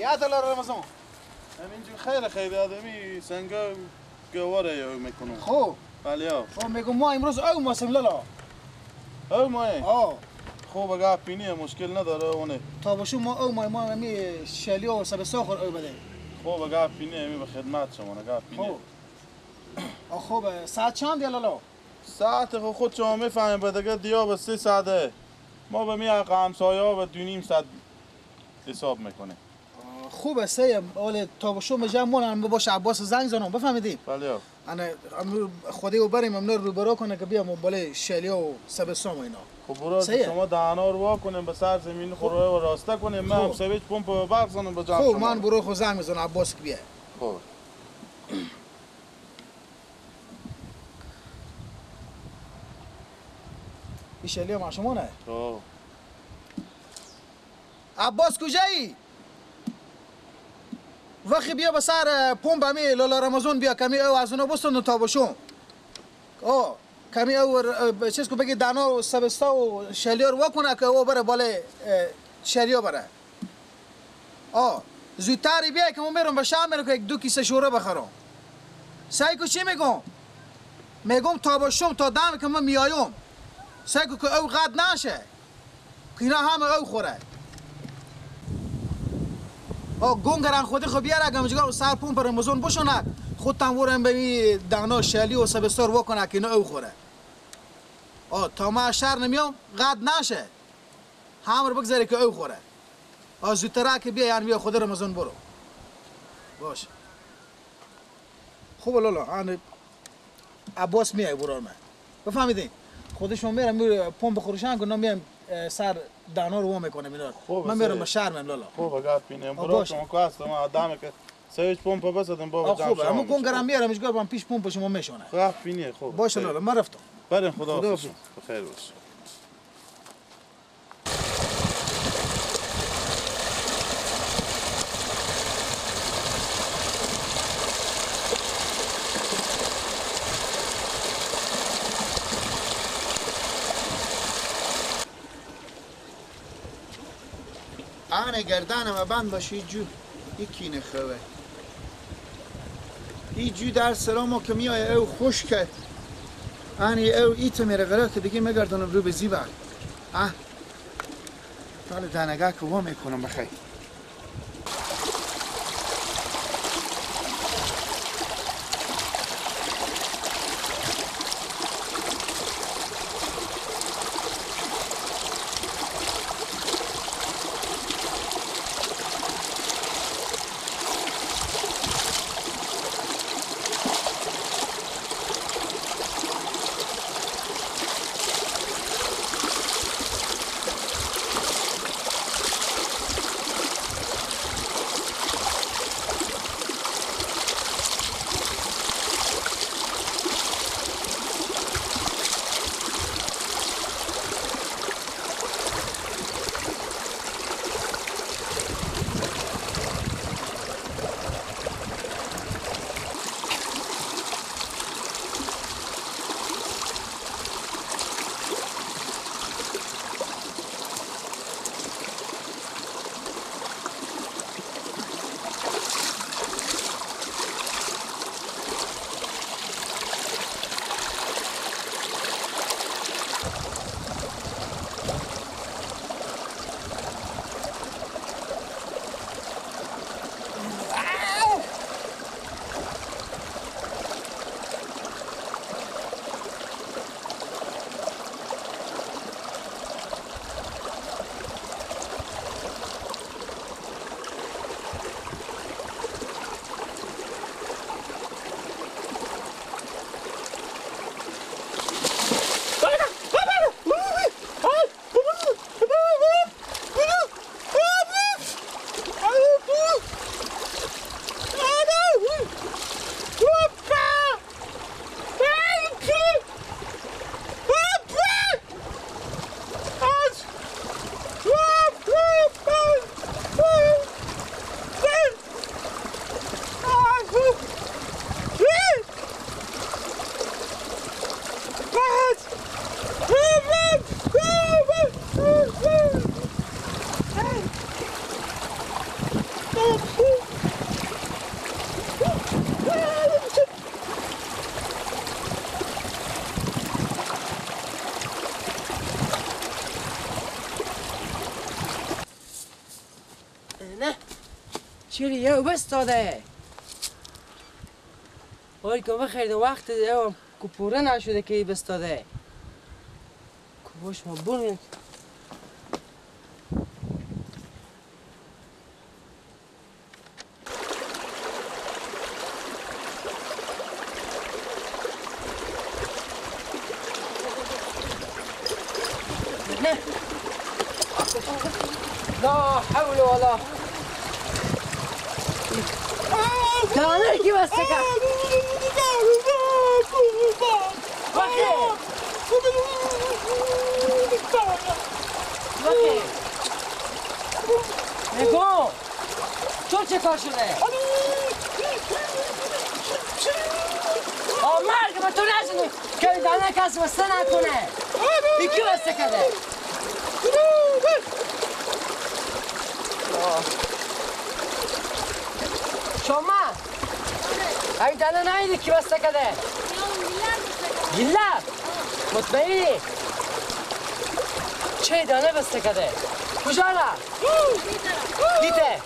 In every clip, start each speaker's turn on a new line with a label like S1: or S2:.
S1: خیریت الله رمضان.
S2: همینجور خیر خیر آدمی سنگا گواره یا میکنم.
S1: خب.
S2: بله ها.
S1: خب میگم ما امروز او ماسم لالا.
S2: او مای؟
S1: آه.
S2: خب اگه پینیه مشکل نداره اونه.
S1: تا باشو ما او مای ما می شلی و سب ساخر او بده.
S2: خب اگه پینیه می به خدمت شما اگه پینیه.
S1: خب. خب ساعت چند لالا؟
S2: ساعت خود شما میفهمیم به دیگه دیا به 3 ساعته. ما به می حق همسایه ها به 2.5 ساعت حساب میکنه.
S1: خوب سه ولی تا باشو مجمع مونم باشه عباس زنگ زنم بفهمیدی؟
S2: بله.
S1: انا خودی و بریم امنور رو برا کنه که بیام بالای شلی و سبستان و اینا.
S2: خب برو شما دهنا رو وا کنیم به سر زمین خروه و راسته کنیم من هم سویچ پمپ و برق زنم به جمع.
S1: خب من برو خو زنگ میزنم عباس که بیه.
S2: خب
S1: این شلی هم شما نه؟
S2: خب
S1: عباس کجایی؟ وقتی بیا به سر پمپ همی لالا رمضان بیا کمی او از اونا بستن تا باشون. آه کمی او چیز کو بگی دانا و سبستا و شلیا رو واکنه که او بره بالای شلیا بره. آه زودتر بیا که ما میرم به شهر میرم که یک دو کیسه شوره بخرم. سعی کو چی میگم؟ میگم تا باشم تا دم که من میایم. سعی کو که او قد نشه. که اینا همه او خوره. آه گونگران خودی خو بیاره اگه مجگاه سر پمپ رمضان بشونه خود تنورم به می دهنا شلی و سبستار وکنه که اینا او خوره. آه تا ما شهر نمیام قد نشه. هم رو بگذاری که او خوره. آه زودتر که بیا یعنی بیا خود رمضان برو. باشه. خوب لالا انا عباس میای برو من. بفهمیدین؟ خودشون میرم پمپ خروشان کنم میام سر دانا رو میکنم اینا. من میرم به شهر من لالا.
S2: خوب اگه پینه برو شما که هستم آدم که سویچ پمپ بزدم بابا جمع.
S1: خوب همون گونگرم میارم ایشگاه من پیش پمپ شما میشونه.
S2: خوب پینه خوب.
S1: باشه لالا من رفتم.
S2: بریم خدا حافظ. بخیر باش.
S3: آن گردنم بند باشه جو یکی نخوه ای جو در سرامو که میای او خشکه آنی او ایت میره غره که دیگه مگردنم رو به زیبر اه حالا دنگه که وا میکنم بخیر.
S4: چیری یه بس داده آی که بخیر وقت یه که پوره نشده که بس داده که باش ما بریم نه لا حول ولا دانه کی بسته کرد؟ وقتی نگو تو چه کار شده؟ آه مرگ به تو نشده که دانه کسی بسته نکنه یکی بسته کرده شما این دانه نایدی کی بسته کرده؟ گیلاب مطمئنی؟ چه دانه بسته کرده؟ کجا را؟ دیده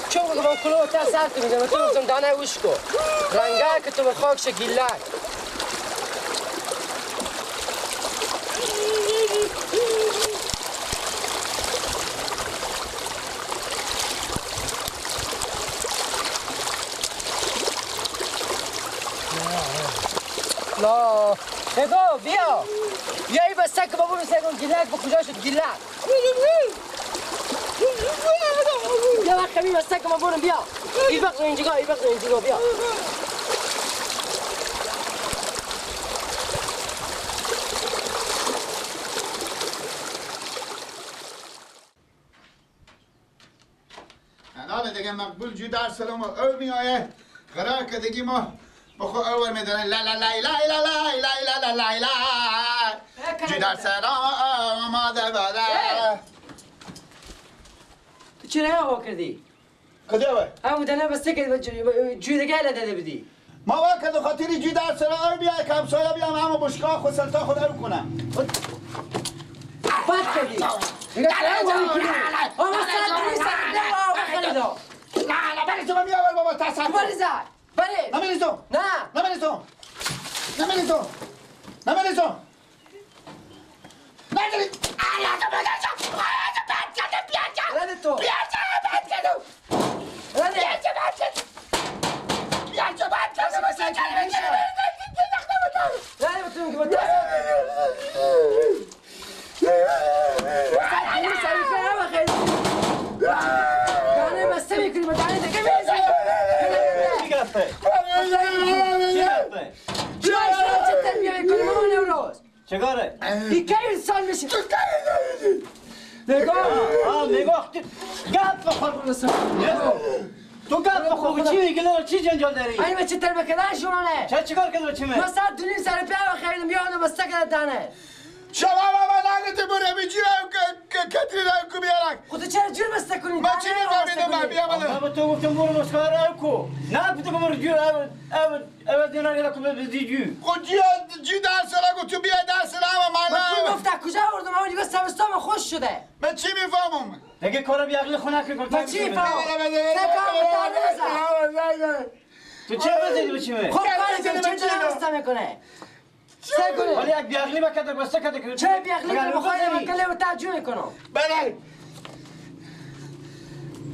S4: چون که با کلو تا سر تو میزنم تو گفتم دانه اوش کو رنگه که تو به خاک شه گیلک لا نگو بیا بیا ای بسته که بابا میسه کن گیلک به کجا شد گیلک بیا وقت خمی بسته که ما برم بیا ای بقل اینجا ای بقل اینجا بیا
S3: الان دیگه مقبول جو در سلام او میایه قرار که دیگه ما بخو اول میدونن لا لا لا لا لا لا لا لا لا لا جو در سلام آماده باده
S4: تو چرا هوا کردی؟
S3: کجا باید؟
S4: همون دنه بسته که جوی دیگه داده بدی
S3: ما وا کرد خاطری جو در سلام بیای که همسایه بیام همه بشکاه خود سلطا خود رو کنم
S4: بد کردی نه
S3: نه نه بری تو من بیاور بابا تصور
S4: بری زد بری
S3: نمیری تو
S4: نه
S3: نمیری تو نمیری تو نمیری تو نمیری الله تو بگم بد کردم بیا
S4: تو
S3: بیا بد کردم بیا بد کردم بیا بد کردم
S4: نه تو که
S5: چیکاره؟
S4: این انسان میشه نگاه
S5: آه نگاه گپ بخور تو گپ بخور چی میگی چی جنجال داری؟
S4: این بچه تر بکردن شما نه
S5: چه چیکار کرد بچه من؟
S4: ما ساعت دو نیم سر پیام خریدم بیا اونو بسته کرده دانه
S3: شما بابا لعنت بره بی جیرم کتری رو کو بیارک
S4: خود چرا جور بسته کنی؟
S3: من چی میفهمیدم من بیا من
S5: بابا تو گفتم برو مسکار او کو نه گفتم برو جور او دینا گلا کو بدی جو
S3: خود جی درس را گفت تو بیا درس را من
S4: من گفتم کجا آوردم اون دیگه سبستان خوش شده
S3: من چی میفهمم
S5: دیگه کارو بی عقل خونه کن
S4: من چی میفهمم
S5: تو چه بزنی بچی من
S4: خب کاری چه بسته میکنه
S5: ولی یک بیعقلی بکرده بسته کرده
S4: چه بیعقلی که بخوای من کلی رو تعجب میکنم
S3: بله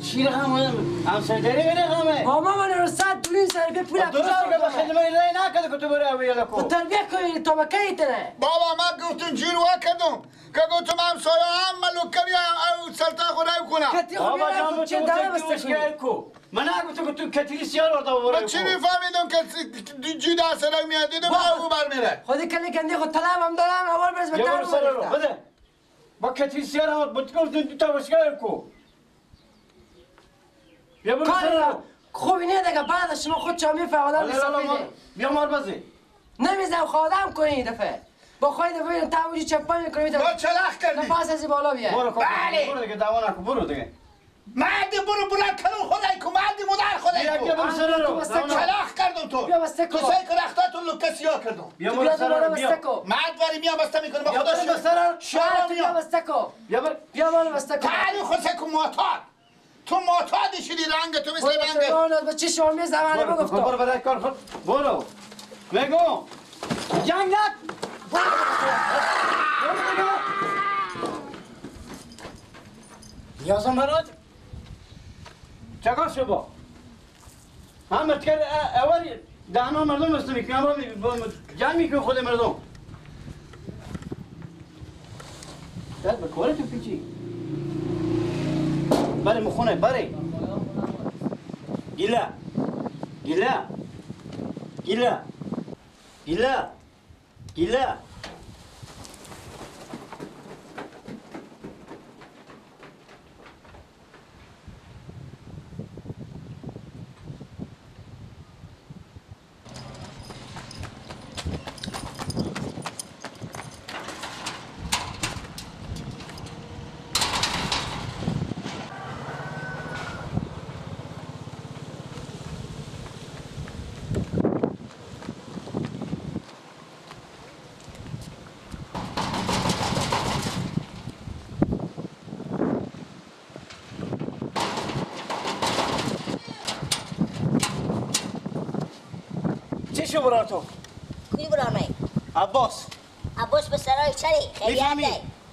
S5: چی رقم همسایه داری بله رقمه
S4: ماما من رو صد دولین سر به پول
S5: درست که به خدمت رای نکرده که تو بره اوی کو
S4: تربیه کنی تو بکی تنه
S3: بابا من گفتم جیر وا کردم که گفتم همسایه هم ملوکه بیا او سلطان خود او کنم
S5: بابا جان
S4: چه داره بسته
S5: کو من نگفتم که تو کتیلی سیار ورده بره
S3: من چی میفهمیدم که جی دست رو میاد دیدم او بر میره
S4: خودی کلی کندی خود طلب هم دارم اول برس به طرف
S5: بده با کتیلی سیار هم بود گفتم تو تا بشکار کو بیا برو سر
S4: خوبی نه دیگه بعد شما خود چا میفهمم
S5: بیا مار بازی
S4: نمیزم خادم کنی دفعه با خواهی دفعه تا اونجا چپا میکنی
S3: با چلخ کردی
S4: نفس از بالا بیا
S5: برو بله برو دیگه دعوا نکن برو دیگه
S3: مردی برو بلند کنون خدای کو مردی مادر خدای کو چلخ کردم تو
S4: بیا بسته
S3: تو سعی کن اختاتون لکه سیاه کردم
S5: بیا برو سر بیا
S3: مرد وری میام بسته میکنه با خدا
S4: شما بیا بسته کو
S5: بیا
S4: بیا بالا بسته کو
S3: تعالی خود کو معتاد تو معتاد شدی رنگ تو مثل رنگ.
S4: به چه شما میزنم بگفتم.
S5: برو برای کار خود برو. بگو. جنگ نک. نیازم برات چکار شو با هم اتکر اول دهنا مردم است میکنم جنگ میکنم خود مردم دست به کوره تو پیچی بره مخونه بره گیلا گیلا گیلا گیلا گیلا چی برا تو؟
S6: کی برا من؟
S5: عباس.
S6: عباس به سرای چری؟ خیلی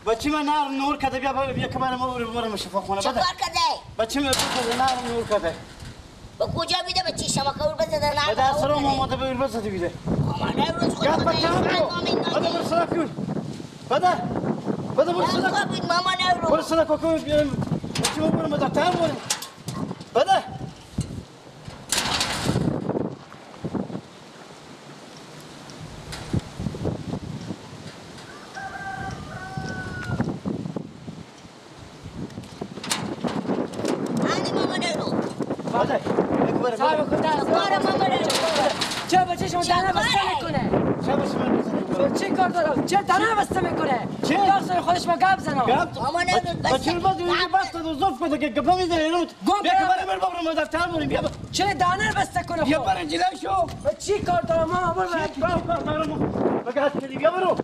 S5: بچه من نرم نور کرده بیا بیا که من ما برم شفاخونه.
S6: چه کار کرده؟
S5: بچه من نرم نور کرده.
S6: به کجا میده بچه شما قبول بزنه نرم؟
S5: به در سرام آماده به بزنه بیده.
S6: آماده روز خود
S5: بده بده برو صدا کن. بده بده برو صدا
S6: کن. ماما نرو.
S5: برو صدا کن بیارم. بچه من برم دکتر برم. بده.
S4: چه کار دارم؟ چه دانه بسته میکنه؟ چه داستان خودش ما گپ زنم.
S5: بچه باز اینجا بسته و زوف کده که گپ میزنه اینو. بیا که برم برم دفتر بریم بیا.
S4: چه دانه بسته کنه؟
S5: بیا برم جلو شو.
S4: چی کار دارم ماما برو.
S5: چی کار دارم؟ بگه کلی بیا برو.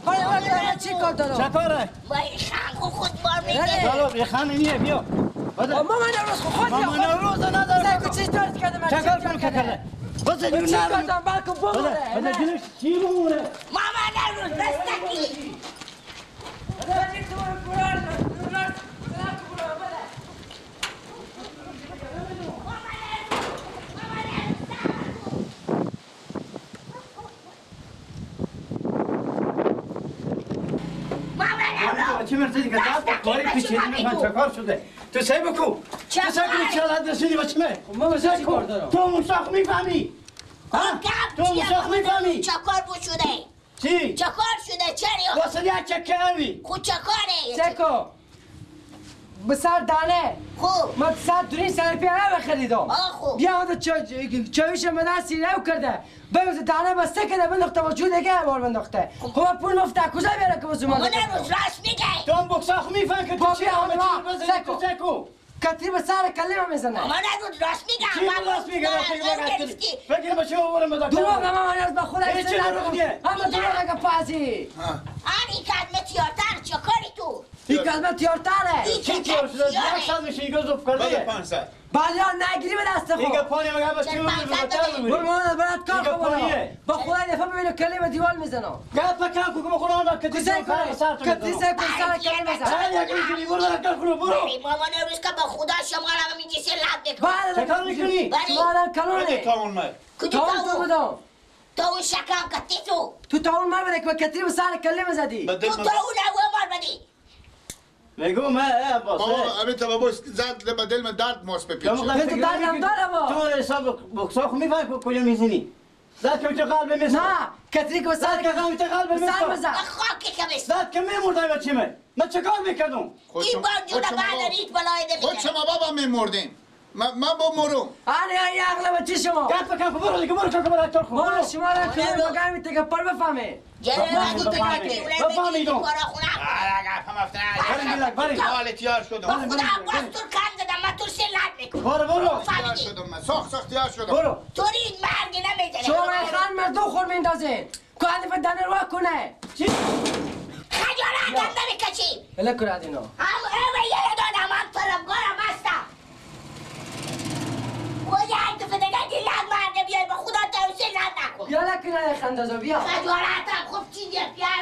S4: برو چی کار دارم؟
S5: چه کاره؟
S6: وای خان خود بار میده.
S5: چلو یه خان نیه بیا.
S4: ماما نوروز خود بیا.
S5: ماما نوروز نداره.
S4: چی درست کرده من؟
S5: چه کار کرده؟ بس جلو
S4: نرو. بلکه بمونه.
S5: بده جلو چی بمونه؟
S6: ماما نوروز دستکی.
S5: چه مرزی که کاری پیچیده میخوان چه کار شده؟ تو سعی بکن. تو سعی کن چه رسیدی بچه من؟
S4: ما چه کار دارم؟
S5: تو مشاخ میفهمی؟ ها؟ تو مشاخ میفهمی؟
S6: چه کار بود شده؟
S5: چی؟
S6: چه کار شده؟ چرا؟
S5: واسه یک چکه اوی.
S6: خود چه کاره؟
S4: چکو به سر دانه.
S6: خوب.
S4: ما سر دورین سر پیاره خریدم.
S6: خوب.
S4: بیا اون چاویش من دستی رو کرده. به دانه بسته کرده بنداخته با جو دیگه بار بنداخته. خب پول مفت کجا بیاره که واسه ما؟
S6: نه روز راست میگه.
S5: تو هم بکساخ میفهم که تو چی همه چی بزنی تو چکو.
S4: کتری به سر کلمه میزنه.
S6: ما نه روز راست میگه.
S5: چی راست میگه؟ فکر بچه آورم بده.
S4: دروغ ما من از خدا همه دروغ اگه پازی.
S6: آنی کدمه تیارتر چه کاری تو؟
S4: این کدمه تیارتره.
S5: چی تیار شده؟ یک سال میشه ایگه زوف کرده.
S3: بده 500.
S4: بالا نگیری به دست خود.
S5: ایگه پانی مگه بچه آورم
S4: برو مامان برات کار کن. با خدا دفعه ببینو کلمه دیوار میزنم.
S5: گپ بکن کو که خدا کتی سر سر تو.
S4: کتی سر سر کلمه میزنم.
S5: هر یک اینجوری برو برات کار برو.
S6: مامان روز که با خدا شما را میگی لب بکن.
S5: چه کار میکنی؟
S4: شما الان کلونه.
S3: تاون من.
S6: کدوم
S4: تاون؟
S6: تو اون شکم کتی تو.
S4: تو تاون مال بده که کتی به سر کلمه زدی.
S6: تو تاون اول مال بدی.
S5: میگم من عباس
S3: بابا ابی تو بابا زد به دل من درد ماست بپیچه.
S4: تو دردم داره با.
S5: تو حساب بکساخ میفهمی کجا میزنی؟ زد که تو قلب میزنی.
S4: نه کتری که سر
S5: که قلب تو قلب میزنی.
S4: سر بزن.
S6: خاک که بس.
S5: زد که میمردم بچه من. من چه کار میکردم؟
S6: این بار جون بعد هیچ بلای نمیاد.
S3: خود شما بابا میمردیم. من با مرو.
S4: آره ای عقل بچه شما.
S5: گپ بکن برو دیگه برو که برو تو خو.
S4: برو شما را که مگه میته که پر بفهمه.
S5: بفهمیدم.
S3: حال تیار شدم.
S6: خدا عباس تو کم دادم من تو سلات میکنم.
S5: برو برو.
S3: تیار شدم من. ساخت ساخت تیار شدم.
S5: برو.
S6: تو این مرگ نمیزنه.
S4: شما خان مردم خور میندازین. که هدف دانر وا کنه.
S5: چی؟
S6: خجالت هم نمیکشی.
S4: بله کرد اینو.
S6: هم یه دادم هم طلبکارم هستم.
S4: نه اندازه بیا.
S6: خجالتم خوب چی بیا.